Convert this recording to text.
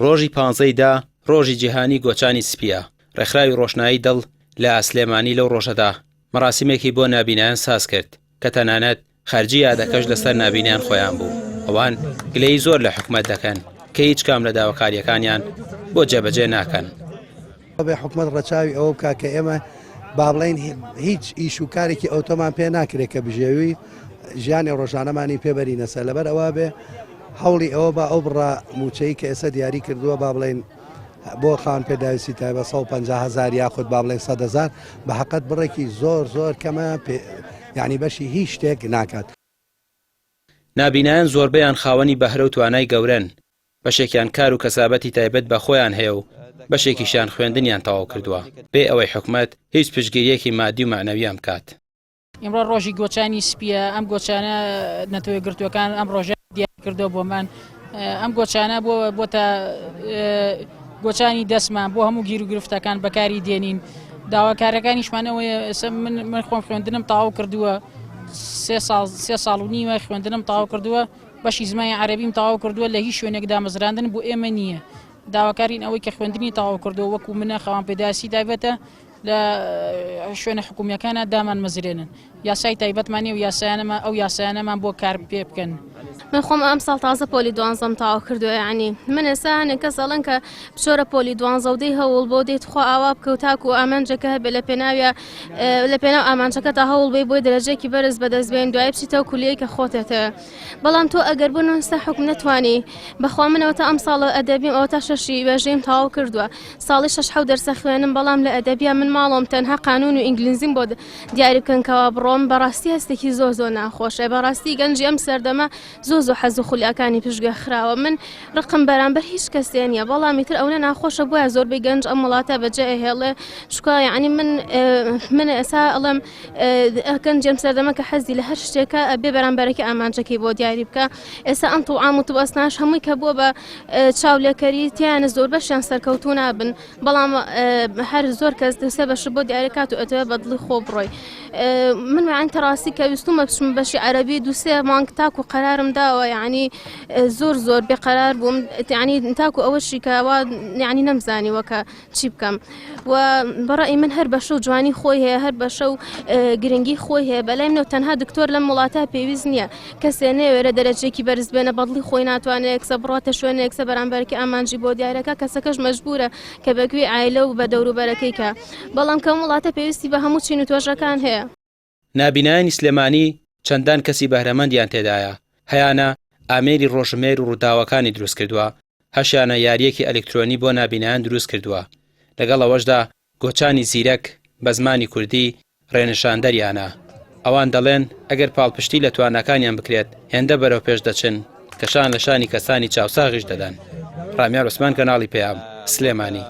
ڕۆژی پانزەی دە ڕۆژی جیهانی گۆچانی سپییە، ڕێکخراوی ڕۆشنایی دڵ لە سلێمانی لەو ڕۆژەدا مەراسیمێکی بۆ نابینایان ساز کرد کە تەنانەت خەرجی یادەکەش لەسەر نابینایان خۆیان بوو، ئەوان گلەیی زۆر لە حکومەت دەکەن کە هیچ کام لە داواکارییەکانیان بۆ جێبەجێ ناکەن. بێ حکومەت ڕەچاوی ئەوە بکات کە ئێمە با بڵێین هیچ ئیش و کارێکی ئەوتۆمان پێ ناکرێت کە بژێوی ژیانی ڕۆژانەمانی پێ بەرینە سەر لەبەر ئەوە بێ هەوڵی ئەوە با ئەو بڕە موچەی کە ئێستا دیاری کردووە با بڵێن بۆ خاوەن پێداویستی تایبەت 150 هزار یاخود با بڵێن 100 هزار بە حقت بڕێکی زۆر زۆر کەمە یعنی بەشی هیچ شتێک ناکات. نابینایان زۆربەیان خاوەنی بەهرە و توانای گەورەن، بەشێکیان کار و کەسابەتی تایبەت بە خۆیان هەیە و بەشێکیشیان خوێندنیان تەواو کردووە، بێ ئەوەی حکومەت هیچ پشتگیرییەکی مادی و مەعنەویان بکات. ئیمڕۆ ڕۆژی گۆچانی سپییە، ئەم گۆچانە نەتەوە یەکگرتووەکان ئەم ڕۆژە دیاری کردووە بۆمان، ئەم گۆچانە بۆ بۆتە گۆچانی دەستمان بۆ هەموو گیر و گرفتەکان بەکاری دێنین، داواکارەکانیشمان ئەوەیە ئێستا من من خۆم خوێندنم تەواو کردووە سێ ساڵ سێ ساڵ و نیوە خوێندنم تەواو کردووە بەشی زمانی عەرەبیم تەواو کردووە لە هیچ شوێنێک دامەزراندن بۆ ئێمە نییە داواکارین ئەوەی کە خوێندنی تەواو کردووە وەکو منە خاوەن پێداویستی تایبەتە لە شوێنە حکومیەکانە دامان مەزرێنن یاسای تایبەتمان نیە و یاسایانەمان ئەو یاسایانەمان بۆ کار پێ بکەن. من خۆم ئەم ساڵ تازە پۆلی دوانزەم تەواو کردووە یعنی من ئێستا هەنێک کەس ئەڵێن کە بچۆرە پۆلی دوانزە و دەی هەوڵ بۆ دەی تخوا ئاوا بکە و تاکو ئامانجەکە هەبێ لە پێناویا لە پێناو ئامانجەکە تا هەوڵ بەی بۆی دەرەجەیەکی بەرز بەدەست بێن دوای بچیتەوە کولیەی کە خۆتێتەوە بەڵام تۆ ئەگەر بۆ نووسە حکم نەتوانی بەخوا من ئەوەتا ئەم ساڵە ئەدەبیم ئەوەتا شەشی وێژەیم تەواو کردووە ساڵی شەش حەوت دەرسە خوێنم بەڵام لە ئەدەبیا من ماڵۆم تەنها قانون و ئینگلیزیم بۆ دیاری بکەن کەوا بڕۆم بەڕاستی هەستێکی زۆر زۆر ناخۆشە بەڕاستی گەنجی ئەم سەردەمە زۆر زۆر حەز و خولیاکانی پشتگوێ خراوە من ڕقم بەرامبەر هیچ کەسێ نییە بەڵام ئیتر ئەونە ناخۆشە بۆیە زۆربەی گەنج ئەم وڵاتە بەجێ ئەهێڵێ چکا یعنی من من ئێسا ئەڵێم گەنجی ئەم سەردەمە کە حەزی لە هەر شتێکە ئەبێ بەرامبەرەکە ئامانجەکەی بۆ دیاری بکە ئێستا ئەم توعام و توبەستناش هەمووی کە بووە بە چاولێکەری تیانە زۆربەشیان سەرکەوتوو نابن بەڵام هەر زۆر کەس دەسێ بەشە بۆ دیاری کات و ئەتەوێ بە دڵی خۆ بڕۆی من وعن تەڕاستی کە ویستومە بچمە بەشی عەرەبی دووسێ مانگ تاکو قەرارم داوە یعنی زۆر زۆر بێقەرار بووم یعنی تاکو ئەوەشی کەوا یعنی نەمزانیوە کە چی بکەم و بەڕای من هەر بەشە و جوانی خۆی هەیە هەر بەشە و گرنگی خۆی هەیە بەلای منەوە تەنها دکتۆر لەم وڵاتە پێویست نییە کەسێ نەیەوێرە دەرەجەیەکی بەرز بێنە بەدڵی خۆی ناتوانێت کسە بڕاتە شوێنێک کسە بەرامبەرەکەی ئامانجی بۆ دیارەکە کەسەکەش مەجبورە کە بەگوێی عایلە و بە دەوروبەرەکەی کە بەڵام کەم وڵاتە پێویستی بە هەموو چین و توێژەکان هەیە. نابینایانی سلێمانی چەندان کەسی بەهرەمەندیان تێدایە، هەیانە ئامێری ڕۆژژمێر و ڕووداوەکانی دروستکردووە، هەشیانە یارییەکی ئەلیکترۆنی بۆ نابینایان دروستکردووە، لەگەڵ ئەوەشدا گۆچانی زیرەک بە زمانی کوردی ڕێنیشاندەریانە. ئەوان دەڵێن ئەگەر پاڵپشتی لە تواناکانیان بکرێت هێندە بەرەوپێش دەچن کە شان لە شانی کەسانی چاوساغیش دەدەن. ڕامیار عوسمان کەناڵی پەیام، سلێمانی.